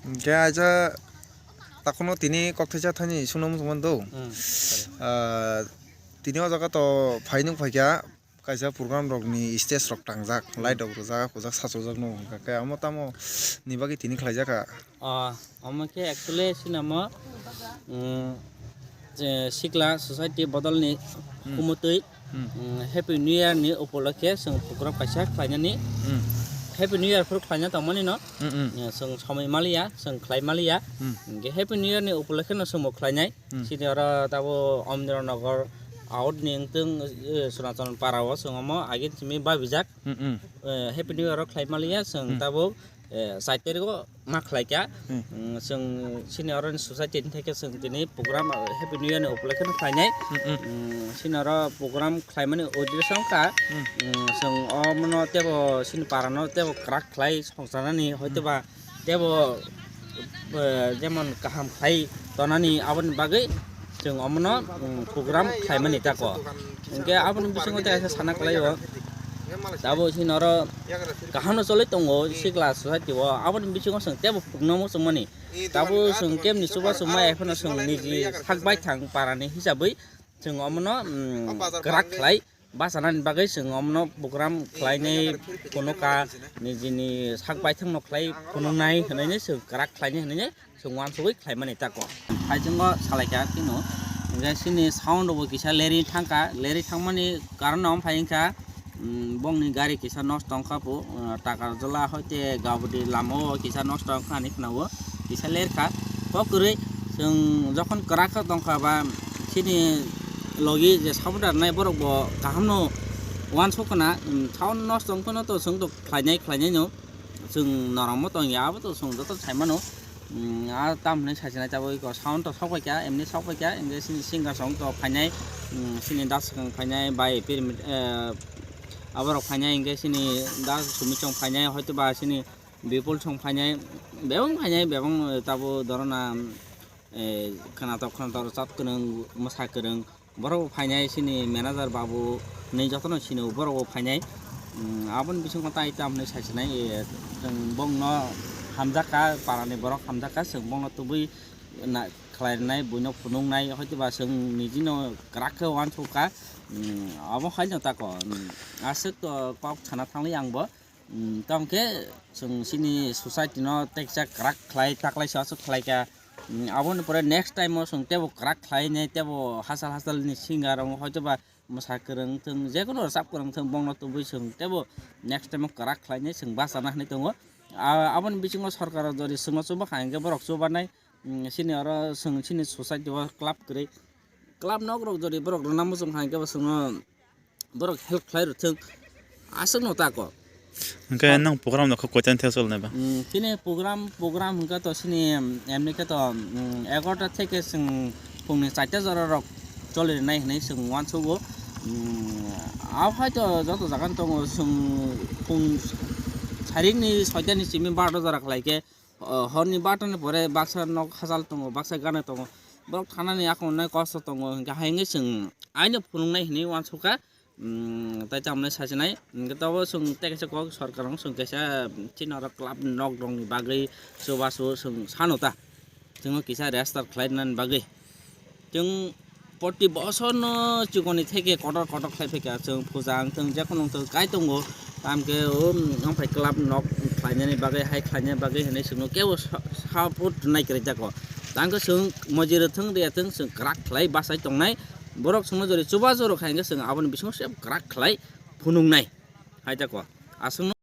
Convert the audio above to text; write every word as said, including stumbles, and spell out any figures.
Hwnkhe aja takhwno tini kokthaisa thani sungna muchung mano. Hmm. Ah, tini o jaga to phainung phaikha kaisa program rokni stage rok tangjak, light rok rijak, hujak sachojak no hwnkha khe amo tamo ni bagwi tini khlaijakha. Ah, omo khe actually sinamo, mm, je sikla society bodolni Hmm. kumutwi, Hmm. mm, Happy New Year ni upolokhe chwng program kaisa khlainani. Hmm. Happy New Year phuru khlaina tongmani no, Hmm, hmm. eh, chwng somoi maliya, chwng khlai maliya. Hmm. Hwnkhe Happy New Year ni upolokhe no chwngbo khlainai. Hmm. Sini oro tabo Omniranagar out ni wngtwng, eh, Sunachal para o chwng omo agin simi babijak. Hmm, hmm. Eh, Happy New Year o khlai maliya chwng Hmm. tabo, eh, chai tarik o ma khlai kha. Hmm. Mm, chwng sini oro ni society ni theke chwng tini program, eh, Happy New Year ni upolokhe no khlainai. Hmm, hmm. Mm, sini oro program khlaimani uddesho wngkha. Hmm. Mm, chwng omono tebo sini para no tebo kwrak khlai songcharnani hoitoba Hmm. tebo, eh, jemon kaham khlai tonani aboni bagwi chwng omono, mm, program khlaimani tako. Hwnkhe aboni bisingo tei kaisa sana kwlaio. Tabo sini oro kaham no choli tongo sikla society o. Aboni bisingo chwng tebo phukno muchungmani. Tabo chwng kemni chubachu maya phano chwng niji sak baithang parani hisabwi chwng omono, mm, kwrak khlai bachanani bagwi chwng omono program khlainai phunukha, nijini sak baithangno khlai phunuknai hwnwi chwng kwrak khlainai hwnwi chwng uansugwi khlaimani tako. Phaichungo salaikha phino, hwnkhe chini sound rokbo kisa lerwi thangkha, lerwi thangmani karon no wngkha, mm, bongni gari kisa nosto wngkha bo, uh, Takarjala hoite Gabodi lama o kisa nosto wngkha hinwi khwnao, kisa lerkha. Kok kwrwi chwng jokhon kwrak khe tongkha ba chini logi je supporter nai borok bo kaham no uansuk khna, mm, sound nosto wngphano to chwng to khlainai khlainai no chwng norok mo tongya abo to chwng joto saimano. Mm, a tam hinwi saichwnai tabuk iko sound to sok paikha, emni sok paikha, hwnkhe sini singer song to phainai, mm, sini Das swkang phainai, bai Pyramid, eh, aborok phainai, hwnkhe sini Das Sumi song phainai, hoito ba sini Bipul song phainai, bebak phainai, bebak, eh, tabuk dorona, eh, khwnatok khwnatok rwchap kwrwng, mwsa kwrwng, borok bo phainai, chini manager babu hinwi jotono sino, borok bo phainai. Mm, aboni bisingo tai tam hinwi saichwnai, eh, chwng bongno hamjakha, parani borok hamjakha, chwng bongno tubui na-, khlai rwnai, buino phunuknai, hoitoba chwng nijino kwrak khe uansukha. Mm, abo haino tako, mm, aswk to kok sana thanglai angbo. Mm, tamo khe chwng chini society no teksa kwrak khlai, taklaisa aswk khlai kha. Mm, aboni pore next time o chwng tebo kwrak khlai nai, tebo hachal hachal ni singer rok hoitoba mwsa kwrwng thwng, jekono rwchap kwrwng thwng, bongno tubui chwng tebo next time o kwrak khlai nai chwng bachana hinwi tongo. A-, aboni bisingo sorkar jodi chwngno chuba kha hinkhe borok chubanai, mm, chini oro chwng chini society o club kwrwi, club nok rok jodi borok rwna muchung kha hinkhe bo chwngno borok help khlai rwthwng, aswkno tako. Hwnkhe nwng program no kho koitan the cholnai ba? Mm, chini program, program hwnkhe to chini, mm, emni khe to, mm, egarota theke chwng phungni charta jora rok choli rwnai hinwi chwng uansugo. Mm, aphai to joto jaga no tongo, chwng phung sarikni soita ni simi barota jora khlai khe, O, horni bartani pore baksa nok hachal tongo, baksa gana tongo. Borok thanani akhongnai kosto tongo, hinkhe hai wngwi chwng aino phunuknai hinwi uansukha. Mm, tai tamni sachinai, hinkhe tobo chwng tei kaisa kok sorkar rok chwng kaisa chini oro club nok rokni bagwi chubachu chwng sano ta. Chwngno kisa register khlai rwnani bagwi. Chwng Proti bosor no chikoni theke kotor kotor khlai phaikha, chwng puja wngthwng, jephuru wngthwng kai tongo, tamkhe o wngphai club nok khlainani bagwi, hai khlainani bagwi hinwi chwngno kebo sa-, support rwnai kwrwi jako. Tamkhe chwng moji rwthwng rwyathwng chwng kwrak khlai bachai tongnai, borok chwngno jori chubachu rwkha hinkhe chwng aboni bisingo se kwrak khlai phunuknai hai jako. Aswkno.